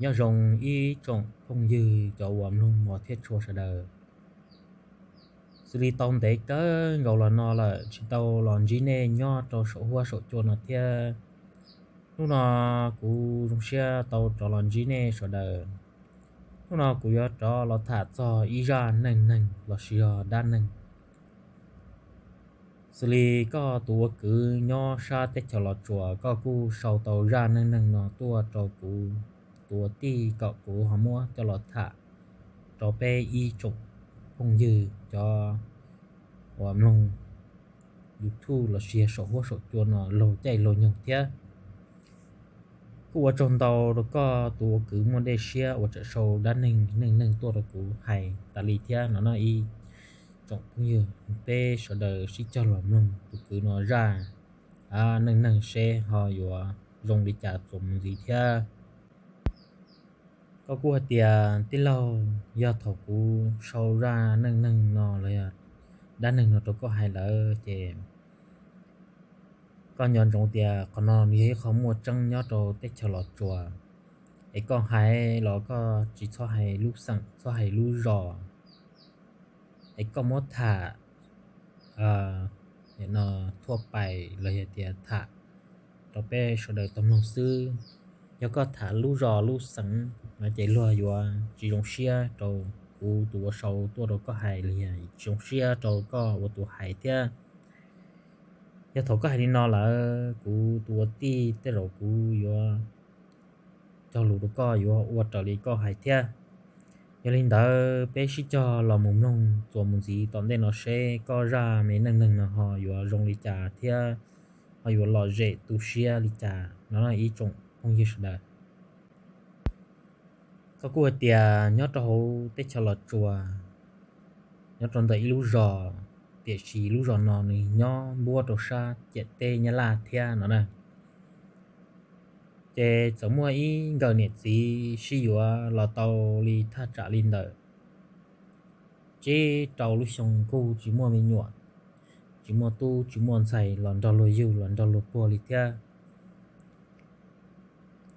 Nyob zoo ib tsoom phooj ywg cov uas mloog mos thiab tshua sawv daws. Xws li tau ntev kawg nkaus los no lawm tsis tau los ntsib nej nyob rau saum huab saum cua no thiab. Hnub no kuv zoo siab tau rov los ntsib nej sawv daws. Hnub no kuv yuav rov los tham txog ib zaj neej neeg los sis yog dab neeg. Xws li koj tus ua kwv nyob sab teb chaws Los Tsuas, koj kuj sau tau zaj neej neeg no tuaj rau kuv tus ua tij kom kuv ho muab coj los tham rau peb ib tsoom phooj ywg cov uas mloog YouTube los sis saum huab saum cua no laug caij laug nyoog thiab. Kuj ua tsaug ntau rau koj tus ua kwv muaj dej siab uas tseem sau dab neeg neej neeg tuaj rau kuv hais tas li thiab no no ib tsoom phooj ywg, peb sawv daws sib cog los mloog tus kwv no zaj neej neeg seb ho yuav zoo li cas txuas mus ntxiv thiab. Koj kuj hais tias tij laug, yog thaum kuv sau zaj neej neeg no los yog dab neeg no rau koj hais lawm ces koj nco ntsoov tias qhov no nws yog ib qho muaj tseeb nyob rau teb chaws Los Tsuas. Es koj hais los koj tsis txhob hais lub xeem, txhob hais lub zos, es koj muab tham no thuaj pais los yog tias tham rau peb sawv daws tau mloog xwb. Yog koj tham lub zos lub xeem no ces luag yuav tsis zoo siab rau kuv tus ua sau tuaj rau koj hais los yog tsis zoo siab rau koj ua tus hais thiab. Yog thaum koj hais li no lawm kuv tus ua tij tej zaum kuv yuav cog lus rau koj yuav ua raws li koj hais thiab. Yog li ntawd peb sib cog los mus mloog txuas mus ntxiv tom ntej no seb koj zaj me neej neeg no ho yuav zoo li cas thiab ho yuav lom zem tu siab li cas no ib tsoom phooj ywg sawv daws. Koj kuj hais tias nyob rau hauv teb chaws Los Tsuas, nyob rau ntawm ib lub zos, tiam sis lub zos no nws nyob npuab rau sab ciam teb Nyab Laj thiab no na. Ces txawm muaj ib nkawm niam txiv sib yuav los tau li thaj tsam li ntawm tsib rau lub xyoo kuj tsis muaj me nyuam, tsis muaj tub tsis muaj ntxhais los nrog luag yug los nrog luag puag li thiab.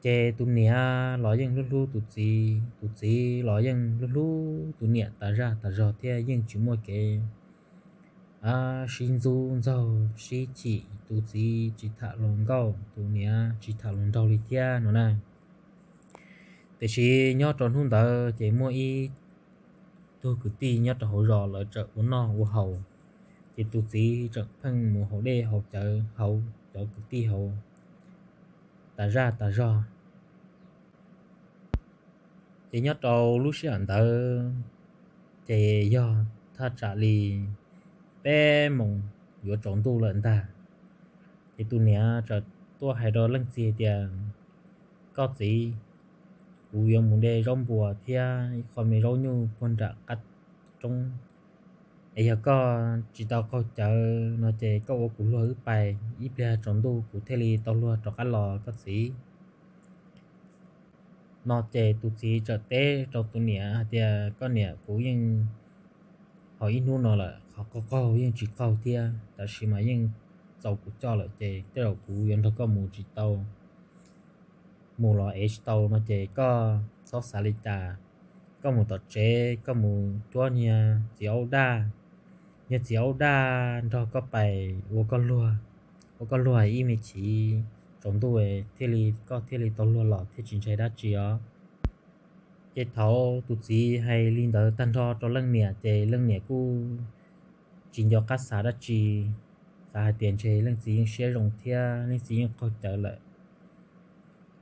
Ces tus niam los yeej hlub hlub tus txiv, tus txiv los yeej hlub hlub tus niam tas zaj tas zog thiab yeej tsis muaj kev sib ntxub ntxaug sib chim, tus txiv tsis tham luag nkauj, tus niam tsis tham luag nraug li thiab no na. Tiam sis nyob rau hnub ntawd ces muaj ib tug kwv tij nyob rau hauv zos lawv tseem ua noj ua haus, ces tus txiv tseem pheej mus haus dej haus cawv hauv cov kwv tij hauv tas zaj tas zog. Ces nyob rau lub sij hawm ntawd ces yog thaj tsam li peb moos yuav tsaus ntuj lawm ntag. Ces tus niam txawm tuaj hais rau leej txiv tias, koj txiv, kuv yuav mus de zaub npua thiab ib qho me zaub nyuj puag nram qab roob, es yog koj tsis tau qaug cawv no ces koj ua kuv luag wb pais, ib pliag tsaus ntuj kuv thiaj li tau luag rov qab los koj txiv. No ces tus txiv txawm teb rau tus niam hais tias, koj niam, kuv yeej haus ib hnub no lawm, qhov qaug qaug yeej tsis qaug thiab, tab sis mas yeej txaus kuv coj lawm ces tej zaum kuv yuav nrog koj mus tsis tau, mus los ev tsis tau no ces koj txhob xav li cas. Koj mus tom tsev koj mus cuab niag txiv aub daj, niag txiv aub daj nrog koj pais ua koj luag, ua koj luag ib me chiv tsaus ntuj thiaj li, koj thiaj li tau luag los thiaj tsis ntshai dab tsi os. Ces thaum tus txiv hais li ntawd tag nrho rau leej niam ces leej niam kuj tsis nco qab xav dab tsi, xav hais tias ntshe leej txiv yeej siab zoo thiab leej txiv yeej qaug cawv lawm.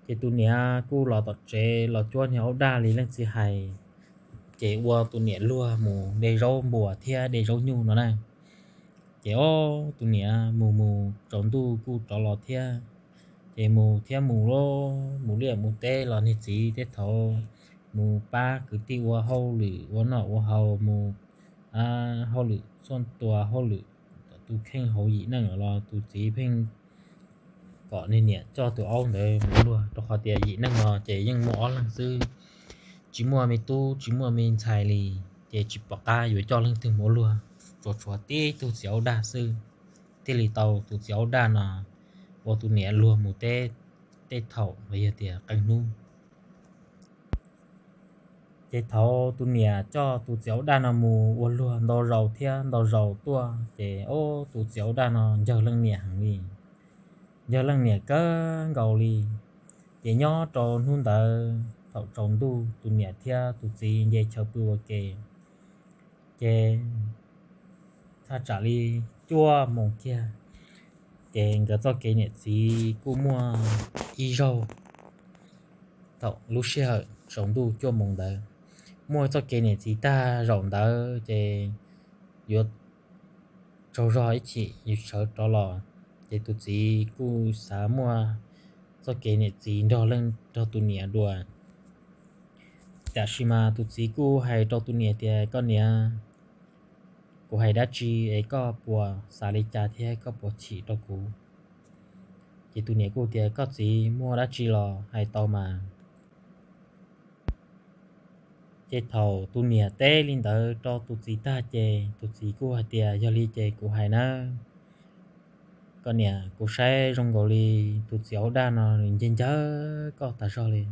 Ces tus niam kuj los tom tsev los cuab niag aub daj li leej txiv hais, ces ua tus niam luag mus de zaub npua thiab de zaub nyuj no na. Ces ob tus niam mus mus tsaus ntuj kuj rov los thiab. Ces mus thiab mus, mus liaj mus teb los niag txiv tej thaum mus pab kwv tij ua hauj lwm ua noj ua haus, mus hauj lwm txhua tus hauj lwm, tus kheej hauv yim neej los tus txiv pheej kom niag niam coj tus aub ntawd mus ua luag, rau qhov tias yim neeg no ces yeej muaj ob leeg xwb, tsis muaj me tub tsis muaj me ntxhais li, ces tsis pom qab yuav coj leej twg mus ua luag, tsuas tshuav tib tug txiv aub daj xwb, thiaj li tau tus txiv aub daj no ua tus niam luag mus teb tej thaum los yog tias qee hnub. Ces thaum tus niam coj tus txiv aub daj no mus ua luag ntau zaus thiab ntau zaus tuaj ces tus txiv aub daj no ncawg leej niam heev li, ncawg leej niam kawg nkaus li. Ces nyob rau hnub ntawd thaum tsaus ntuj tus niam thiab tus txiv nce chaw pw ua ke, ces thaj tsam li cuaj moos kiag, ces nkawd txoj kev niam txiv kuj muaj ib zaug. Thaum lub sij hawm tsaus ntuj cuaj moos ntawd, muaj txoj kev niam txiv tag zaum ntawd ces yuav tsaug zog ib chim yuav sawv rov los, ces tus txiv kuj xav muaj txoj kev niam txiv nrog leej nrog tus niam dua. Tiam sis mas tus txiv kuj hais rau tus niam tias, Koj niam, kuv hais dab tsi es koj puas xav li cas thiab koj puas chim rau kuv? Ces tus niam kuj tias, Koj txiv, muaj dab tsi los hais tau mas. Ces thaum tus niam teb li ntawd rau tus txiv tag ces tus txiv kuj hais tias, Yog li ces kuv hais nawb, koj niam, kuv saib zoo nkaus li tus txiv aub daj no nws nce ncawg koj tas zog li.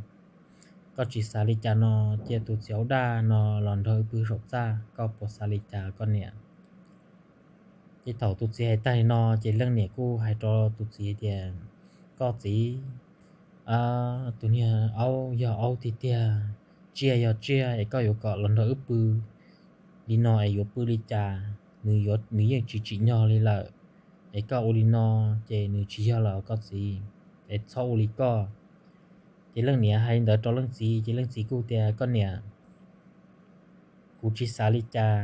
Koj tsis xav li cas no, cia tus txiv aub daj no los nrog wb pw saum txaj, koj puas xav li cas koj niam? Ces thaum tus txiv hais tag li no ces leej niam kuj hais rau tus txiv tias, Koj txiv, tus niag aub yog aub tiag tiag, tsiaj yog tsiaj, es koj yuav kom los nrog wb pw li no es yuav pw li cas? Nws yeej tsis tsim nyog li lawm, es koj ua li no ces nws tsis yog lawm koj txiv, es txhob ua li koj. Ces leej niam hais li ntawd rau leej txiv ces leej txiv kuj tias, Koj niam, kuv tsis xav li cas,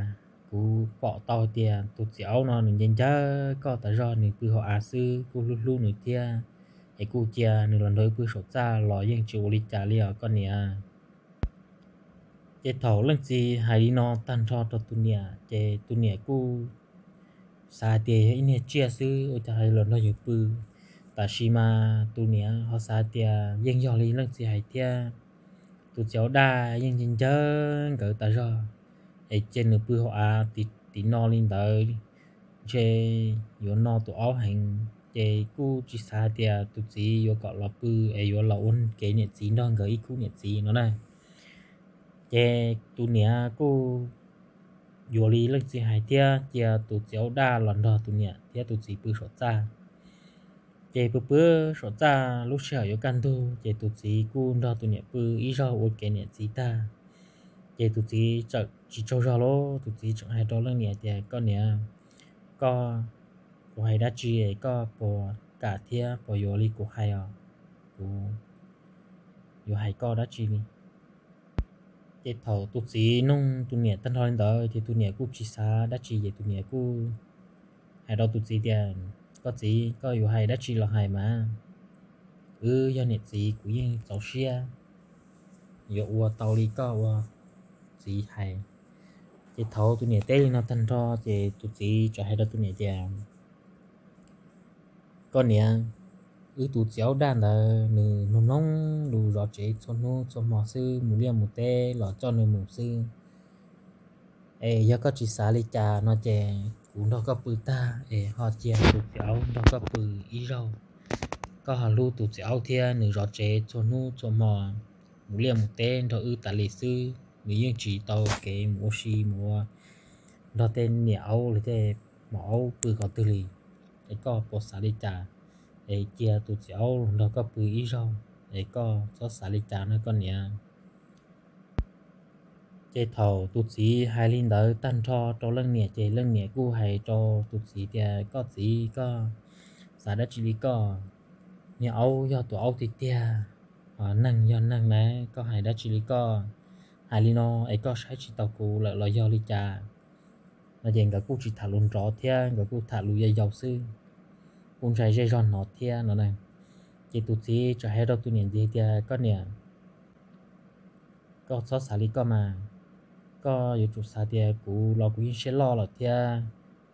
kuv pom tau tias tus txiv aub no nws nce ncawg koj tas zog, nws pw hauv av xwb, kuj hlub hlub nws thiab, es kuj cia nws los nrog wb pw saum txaj los yeej tsis ua li cas li os koj niam. Ces thaum leej txiv hais li no tag nrho rau tus niam ces tus niam kuj xav hais tias yog ib niag tsiaj xwb ua cas hais los nrog yus pw. Tab sis mas tus niam ho xav hais tias yeej yog li leej txiv hais thiab, tus txiv aub daj yeej nce ncawg nkawd tas zog, es cia nws pw hauv av tim no li ntawd, ntshe yuav no tus aub heev, ces kuj tsis xav hais tias tus txiv yuav kom los pw es yuav los ua kev niam txiv nrog nkawd ib khub niam txiv no na. Ces tus niam kuj yuav li leej txiv hais thiab cia tus txiv aub daj los nrog tus niam thiab tus txiv pw saum txaj. Ces pw pw saum txaj lub sij hawm yuav kaj ntug ces tus txiv kuj nrog tus niam pw ib zaug ua kev niam txiv tag. Ces tus txiv txawm tsis tsaug zog lauj, tus txiv tseem hais rau leej niam tias, Koj niam, koj, kuv hais dab tsi es koj puas kam thiab puas yuav li kuv hais os? Kuv yuav hais koj dab tsi li? Ces thaum tus txiv nug tus niam tag nrho li ntawd ces tus niam kuj tsis xav dab tsi ces tus niam kuj hais rau tus txiv tias, Koj txiv, koj yuav hais dab tsi los hais mas, wb yog niam txiv kuv yeej txaus siab yuav ua tau li koj ua txiv hais. Ces thaum tus niam teb li no tag nrho ces tus txiv txawm hais rau tus niam tias, Koj niam, wb tus txiv aub daj ntawd nws mloog mloog lus zov tsev txhua hnub txhua hmo xwb, mus liaj mus teb los coj nws mus xwb. Es yog koj tsis xav li cas no ces kuv nrog koj pw tag es ho cia tus txiv aub nrog koj pw ib zaug. Koj ho hlub tus txiv aub thiab, nws zov tsev txhua hnub txhua hmo, mus liaj mus teb nrog wb tas li xwb, nws yeej tsis tau kev mus ua si mus ua nrog tej niam aub los tej maum aub pw qhov twg li. Es koj puas xav li cas? Es cia tus txiv aub los nrog koj pw ib zaug, es koj txhob xav li cas no koj niam. Ces thaum tus txiv hais li ntawd tag nrho rau leej niam ces leej niam kuj hais rau tus txiv tias, Koj txiv, koj xav dab tsi li koj? Niag aub yog tus aub tiag tiag, neeg yog neeg na, koj hais dab tsi li koj? Hais li no es koj saib tsis taus kuv lawm los yog li cas? No ces nkawd kuj tsis tham lus nrov thiab, nkawd kuj tham lus yau yau xwb, kuj ntshai zej zog hnov thiab no na. Ces tus txiv txawm hais rau tus niam ntxiv tias, Koj niam, koj txhob xav li koj mas. Koj yuav tsum xav tias kuv los kuv yeej siab loj lawm thiab,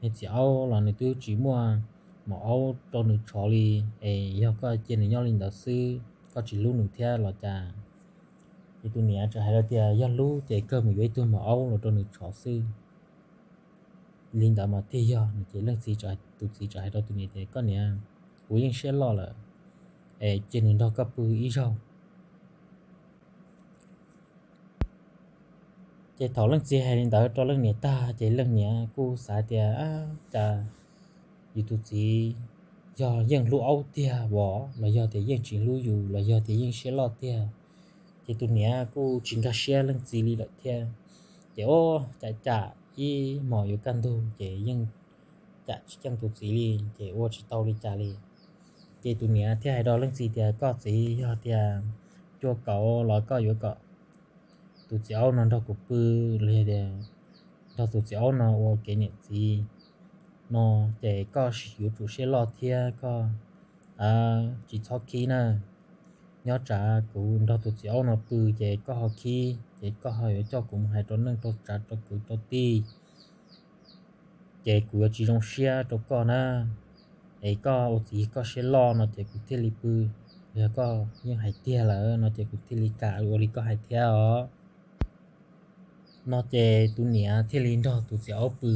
niag txiv aub los nws twb tsis muaj maum aub rau nws tshov li, es yog koj cia nws nyob li ntawd xwb, koj tsis hlub nws thiab los cas? Ces tus niam txawm hais rau tias, Yog hlub ces kawg mus yuav ib tug maum aub los rau nws tshov xwb, li ntawd mas thiaj yog. Ces leej txiv, tus txiv txawm hais rau tus niam tias, Koj niam, kuv yeej siab loj lawm, es cia nws nrog koj pw ib zaug. Ces thaum leej txiv hais li ntawd rau leej niam tag ces leej niam kuj xav tias, Cas yus tus txiv yog yeej hlub aub tiag as los yog tias yeej tsis hlub yus los yog tias yeej siab loj tiag? Ces tus niam kuj tsis nkag siab leej txiv li lawm thiab. Ces ua cas cas ib hmos yuav kaj ntug ces yeej cam tsis ceeb tus txiv li, ces ua tsis tau li cas li. Ces tus niam thiaj hais rau leej txiv tias, Koj txiv, yog tias cua kauv los koj yuav kom tus txiv aub no nrog kuv pw, los yog tias nrog tus txiv aub no ua kev niam txiv no, ces koj yuav tsum siab loj thiab koj tsis txhob khib na. Nyob tsam kuv nrog tus txiv aub no pw ces koj ho khib, ces koj ho yuav coj kuv mus hais rau neej rau tsav rau kwv rau tij, ces kuv yuav tsis zoo siab rau koj na. Es koj ua txiv koj siab loj no ces kuv thiaj li pw, yog koj yeej hais tiag lawm no ces kuv thiaj li kam ua li koj hais thiab os. No ces tus niam thiaj li nrog tus txiv aub pw.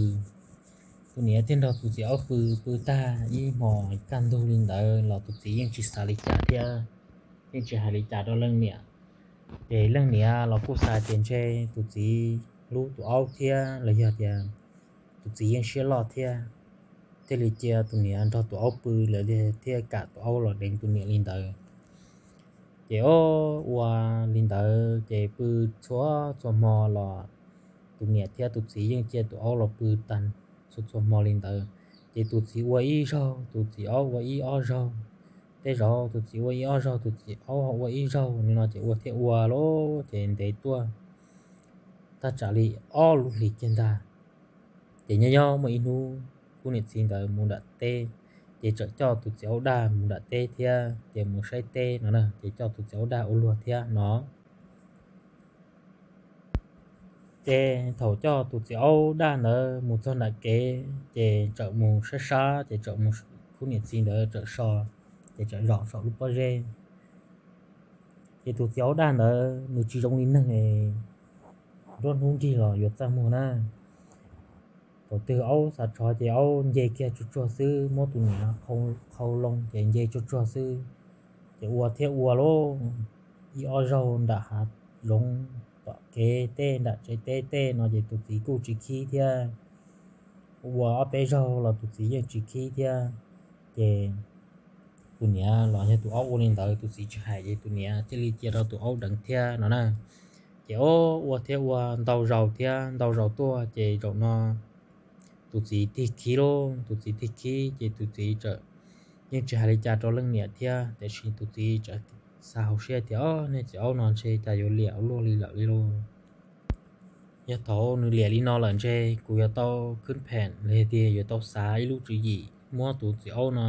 Tus niam thiaj nrog tus txiv aub pw, pw tag ib hmos kaj ntug li ntawd los tus txiv yeej tsis xav li cas thiab, yeej tsis hais li cas rau leej niam. Ces leej niam los kuj xav tias ntshe tus txiv hlub tus aub thiab los yog tias tus txiv yeej siab loj thiab, thiaj li cia tus niam nrog tus aub pw lawm thiaj kam tus aub los deev tus niam li ntawd. Ces ua li ntawd ces pw txhua txhua hmo los tus niam thiab tus txiv yeej cia tus aub los pw tag txhua txhua hmo li ntawd. Ces tus txiv ua ib zaug, tus txiv aub ua ib ob zaug, tej zaum tus txiv ua ib ob zaug tus txiv aub ua ib zaug li no ces ua thiab ua lawm ces ntev tuaj tag tsam li ob lub hlis kiag ntag. Ces nyob nyob muaj ib hnub khub niam txiv ntawd mus nram teb, ces txawm coj tus txiv aub daj mus nram teb thiab, ces mus saib teb no na, ces coj tus txiv aub daj ua luag thiab no. Ces thaum coj tus txiv aub daj ntawd mus txog nram kev ces txawm mus sab sab, ces txawm mus, khub niam txiv ntawd txawm so, ces txawm zaum saum lub pob zeb. Ces tus txiv aub daj ntawd nws tsis zoo li neeg nruab hnub nrig los yuav txaj muag na. Thaum twg aub xav tshov ces aub nce kiag tsuag tsuag xwb, muab tus niam qhau loo ces nce tsuag tsuag xwb. Ces ua thiab ua lawm ib ob zaug nram hav zoov, tom kev tej, nram tsev teb tej no ces tus txiv kuj tsis khib thiab. Ua ob peb zaug los tus txiv yeej tsis khib thiab. Ces tus niam los yog tus aub ua li ntawd tus txiv tsis hais ces tus niam thiaj li cia rau tus aub deev thiab no na. Ces ua thiab ua ntau zaus thiab ntau zaus tuaj ces zaum no tus txiv tig khib lauj, tus txiv tig khib ces tus txiv txawm yeej tsis hais li cas rau leej niam thiab, tiam sis tus txiv txawm xav hauv siab tias, Ob, nej txiv aub no ntshe cas yuav liam ua luaj li lawm li lauj. Yog thaum nws liam li no lawm ntshe kuv yuav tau khwb phem los yog tias yuav tau xav ib lub tswv yim muab tus txiv aub no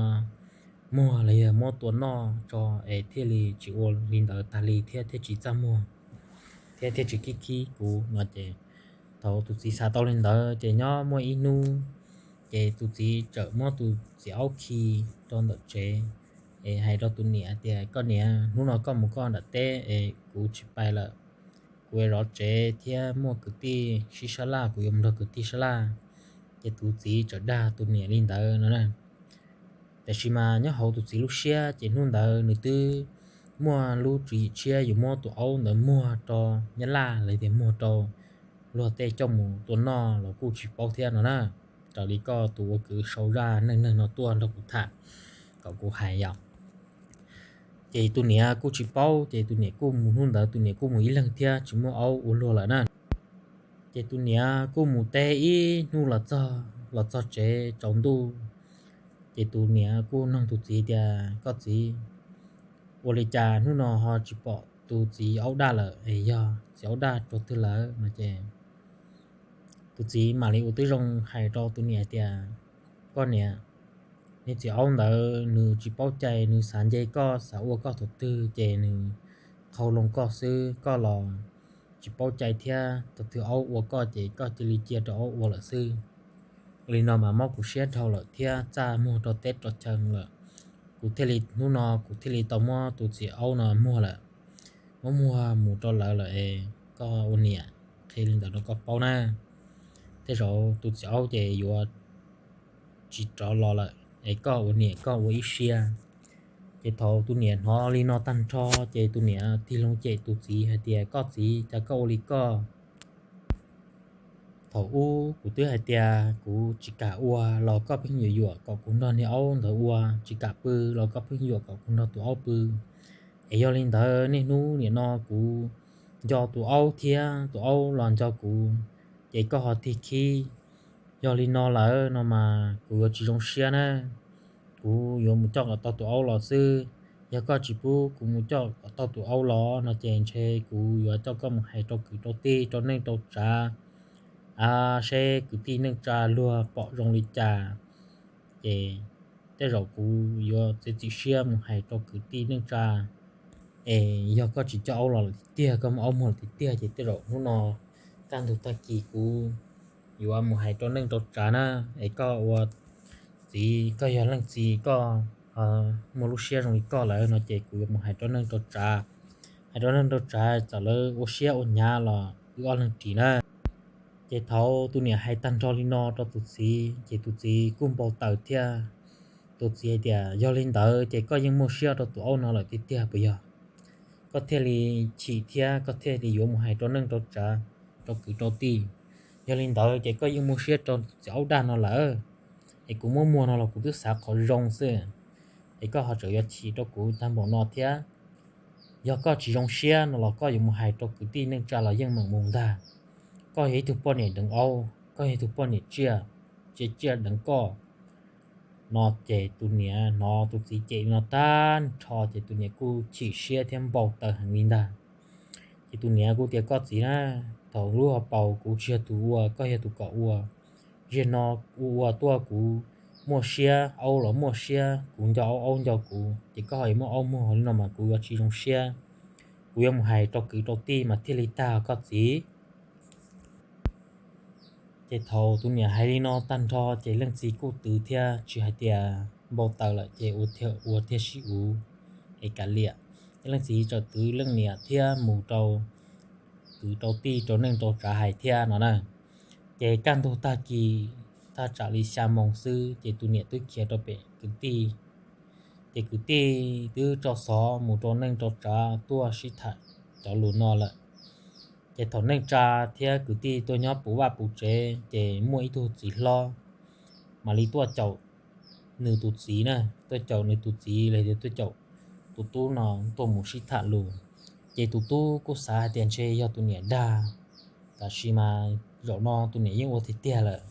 muag los yog muab tua noj tso es thiaj li tsis ua li ntawd tag li thiab thiaj tsis txaj muag thiab thiaj tsis khib khib kuv no ces thaum tus txiv xav tau li ntawd ces nyob muaj ib hnub ces tus txiv txawm muab tus txiv aub khi rau ntawm tsev es hais rau tus niam tias, Koj niam, hnub no koj mus koj nram teb es kuv tsis pais lawm. Kuv yuav zov tsev thiab muaj kwv tij sib sab laj, kuv yuav mus nrog kwv tij sab laj. Ces tus txiv txawm dag tus niam li ntawd no na. Tiam sis mas nyob hauv tus txiv lub siab ces hnub ntawd nws twb muaj lub tswv yim tshiab yuav muab tus aub ntawd muag rau Nyab Laj los tias muag rau luag tej coj mus tua noj los kuj tsis paub thiab no na. Raws li koj tus ua kwv sau zaj neej neeg no tuaj nrog kuv tham kom kuv hais yom. Ces tus niam kuj tsis paub ces tus niam kuj mus, hnub ntawd tus niam kuj mus ib leeg thiab tsis muaj aub ua luag lawm na. Ces tus niam kuj mus teb ib hnub los txog, los txog tsev tsaus ntuj. Ces tus niam kuj nug tus txiv tias, Koj txiv, ua li cas hnub no ho tsis pom tus txiv aub daj lawm es yog txiv aub daj rau twg lawm no ces tus txiv mam li ua tib zoo hais rau tus niam tias, Koj niam, nej txiv aub ntawd nws tsis paub cai, nws xav nce koj, xav ua koj thaum twg ces nws qhau loo koj xwb, koj los tsis paub cai thiab, thaum twg aub ua koj ces koj cia li cia rau aub ua lawm xwb. Li no mas mob kuv siab dhau lawm thiab txaj muag rau teb rau chaw lawm. Kuv thiaj li, hnub no kuv thiaj li tau muab tus txiv aub no muag lawm, muab muag mus rau lawv lawm es koj ua niam qhia li ntawd rau koj paub na. Tej zaum tus txiv aub ces yuav tsis rov los lawm es koj ua niam koj ua ib siab. Ces thaum tus niam hnov li no tag nrho ces tus niam tig loo cem tus txiv hais tias, Koj txiv, cas koj ua li koj? Thaum ub kuv twb hais tias kuv tsis kam ua los koj pheej yuam yuam kom kuv nrog niag aub ntawd ua, tsis kam pw los koj pheej yuam kom kuv nrog tus aub pw. Es yog li ntawd niaj hnub nim no kuv nco tus aub thiab tus aub los nco kuv, ces koj ho tig khib. Yog li no lawm no mas kuv yuav tsis zoo siab na. Kuv yuav mus coj kom tau tus aub los xwb. Yog koj tsis pub kuv mus coj kom tau tus aub los no ces ntshe kuv yuav coj koj mus hais rau kwv rau tij rau neej rau tsav, seb kwv tij neej tsa luag pom zoo li cas. Ces tej zaum kuv yuav txiav txim siab mus hais rau kwv tij neej tsa. Es yog koj tsis coj aub los lawm tiag tiag, koj muab aub muag lawm tiag tiag ces tej zaum hnub no kaj ntug tag kis kuv yuav mus hais rau neej rau tsav na. Es koj ua txiv, koj yog leej txiv, koj muaj lub siab zoo li koj lawm no ces kuv yuav mus hais rau neej rau tsav. Hais rau neej rau tsav txawm lawv ua siab ua hnyav los wb ob leeg ris na. Ces thaum tus niam hais tag nrho li no rau tus txiv ces tus txiv kuj npau taws thiab. Tus txiv hais tias, yog li ntawd ces koj yeej muaj siab rau tus aub no lawm tiag tiag puas yog? Koj thiaj li chim thiab koj thiaj li yuav mus hais rau neej rau tsav, rau kwv rau tij. Yog li ntawd ces koj yeej muaj siab rau txiv aub daj no lawm. Es kuv muab muag no los kuv twb xav qhov zoo xwb, es koj ho tseem yuav chim rau kuv tag npaum no thiab. Yog koj tsis zoo siab no los koj yuav mus hais rau kwv tij neej tsa los yeej meem mus ntag. Koj yog ib tug poj niam deev aub, koj yog ib tug poj niam tsiaj, tsiaj tsiaj deev koj. No ces tus niam hnov tus txiv cem li no tag nrho ces tus niam kuj chim siab thiab npau taws heev li ntag. Ces tus niam kuj tias, koj txiv na, thaum lub hauv paus kuv tsis yog tus ua, koj yog tus kom ua. Zaum no ua ua tuaj kuv muaj siab, aub los muaj siab, kuv nco aub, aub nco kuv, ces koj ho yuav muab aub muag li no mas kuv yuav tsis zoo siab. Kuv yuav mus hais rau kwv rau tij mas thiaj li tag koj txiv. Ces thaum tus niam hais li no tag nrho ces leej txiv kuj twv thiab tsis hais tias npau taws lawm ces ua thiaj sib uv es kav liam. Ces leej txiv txawm twv leej niam thiab mus rau kwv rau tij rau neej rau tsav hais thiab no na. Ces kaj ntug tag kis thaj tsam li xya moos xwb ces tus niam twb khiav rau pem kwv tij. Ces kwv tij twb tso xov mus rau neej rau tsav tuaj sib tham cov lus no lawm. Ces thaum neej tsa thiab kwv tij tuaj nyob puv vaj puv tsev ces muaj ib tug txiv hlob mam li tuaj caum nws tus txiv na, tuaj caum nws tus txiv los yog tuaj caum tus tub no tuaj mus sib tham lus. Ces tus tub kuj xav hais tias ntshe yog tus niam dag, tab sis mas zaum no tus niam yeej ua tiag tiag lawm.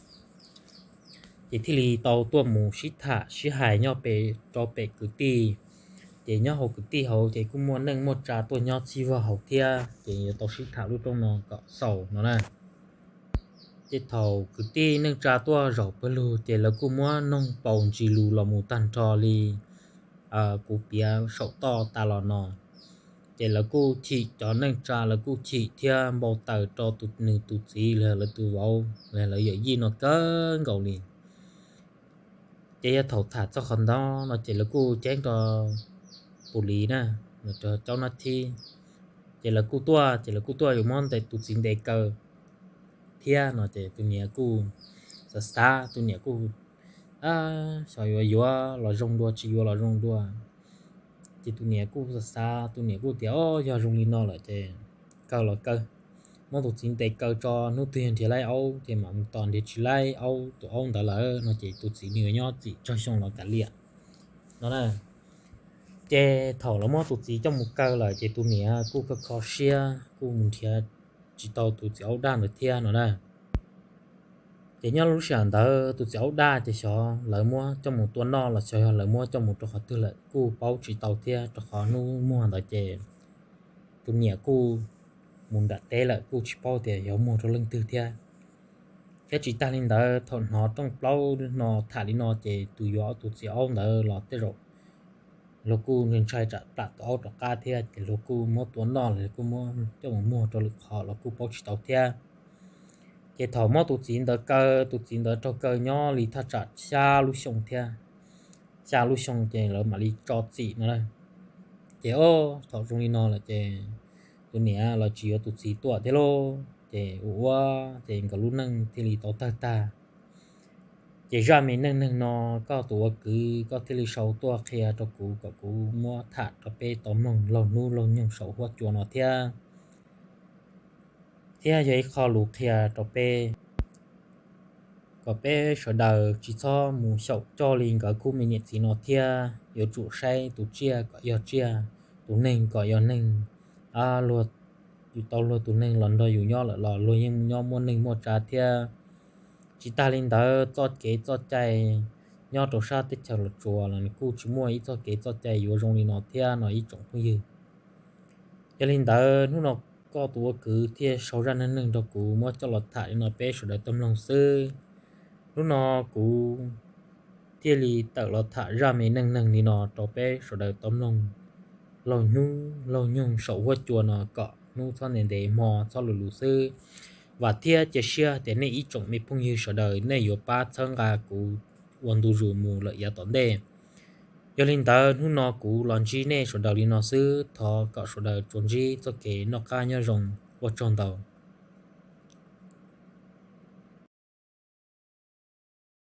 Ces thiaj li tau tuaj mus sib tham sib hais nyob pem rau pem kwv tij. Ces nyob hauv kwv tij hauv ces kuj muaj neej muaj tsa tuaj nyob txhij vog hauv thiab, ces yuav tau sib tham lub rooj no kom xaus no na. Ces thaum kwv tij neej tsa tuaj zaum pawg lug ces lawv kuj muab noog paus ntsis lus los mus tag nrho li kuv piav saum toj tas los no. Ces lawv kuj chim, cov neej tsa lawv kuj chim thiab npau taws rau tus nws tus txiv los lawv tus vauv los lawv yawm yij no kawg nkaus li. Ces yog thaum tham txog qhov ntawd no ces lawv kuj ceeb rau pus lis na, caub nab thib. Ces lawv kuj tuaj, ces lawv kuj tuaj yuav muab ntes tus txiv ntes kaw thiab no ces tus niam kuj xav xav, tus niam kuj xyov yuav yuav los zoo dua tsis yuav los zoo dua. Ces tus niam kuj xav xav, tus niam kuj tias, o, yog zoo li no lawm ces kaw los kaw, muab tus txiv ntes kaw tso, hnub twg yog nrhiav laib aub ces mam mus tos, nrhiav tsis laib aub tus aub ntawd lawm no ces tus txiv nws yuav nyob txim tsawg xyoo los kav liam no na. Ces thaum lawv muab tus txiv coj mus kaw lawm ces tus niam kuj kho kho siab kuj mus nrhiav tsis tau tus txiv aub daj ntawd thiab no na. Ces nyob lub sij hawm ntawd tus txiv aub daj ces xyov lawv muab coj mus tua noj los xyov yog lawv muab coj mus rau qhov twg lawm kuj paub tsis tau thiab, rau qhov hnub muag ntawd ces tus niam kuj mus nram teb lawm kuj tsis paub tias yog muag rau leej twg thiab. Thiab tsis tag li ntawd, thaum hnov rooj plaub no tham li no ces tus yuav tus txiv aub ntawd los tej zaum luag kuj ntshai tsam plam tus aub rov qab thiab ces luag kuj muab tua noj los kuj muab coj mus muag rau lwm qhov los kuj paub tsis tau thiab. Ces thaum muab tus txiv ntawd kaw, tus txiv ntawd raug kaw nyob li thaj tsam xya lub xyoo thiab. Xya lub xyoo ces lawv mam li tso txim no na. Ces o, thaum zoo li no lawm ces tus niam los tsis yuav tus txiv tuaj thiab lauj, ces ua ua ces nkawd lub neej thiaj li tau tawg tag. Ces zaj me neej neeg no, koj tus ua kwv koj thiaj li sau tuaj qhia rau kuv kom kuv muab tham rau peb tau mloog laug hnub laug nyoog saum huab cua no thiab. Thiab yog ib qho lus qhia rau peb, kom peb sawv daws tsis txhob mus xyaum coj li nkawd khub me niam txiv no thiab yuav tsum saib tus tsiaj kom yog tsiaj, tus neeg kom yog neeg, yus tau luag tus neeg los nrog yus nyob lawm los luag yeej nyob muaj neeg muaj tsav thiab. Tsis tag li ntawd, txoj kev txoj cai nyob rau sab teb chaws Los Tsuas los nws kuj tsis muaj ib txoj kev txoj cai yuav zoo li no thiab no ib tsoom phooj ywg. Yog li ntawd, hnub no koj tus ua kwv thiaj sau zaj neej neeg rau kuv muab coj los tham li no peb sawv daws tau mloog xwb. Hnub no kuv thiaj li tawm los tham zaj me neej neeg li no rau peb sawv daws tau mloog laug hnub laug nyoog saum huab cua no kom hnub txhob ntev ntev hmo txhob luv luv xwb. Vam thiab cia siab tias nej ib tsoom me phooj ywg sawv daws nej yuav pab txhawb nqa kuv ua ntu zus mus lawm yav tom ntej. Yog li ntawd, hnub no kuv los ntsib nej sawv daws li no xwb, thov kom sawv daws tsuas ntsib txoj kev noj qab nyob zoo, ua tsaug ntau.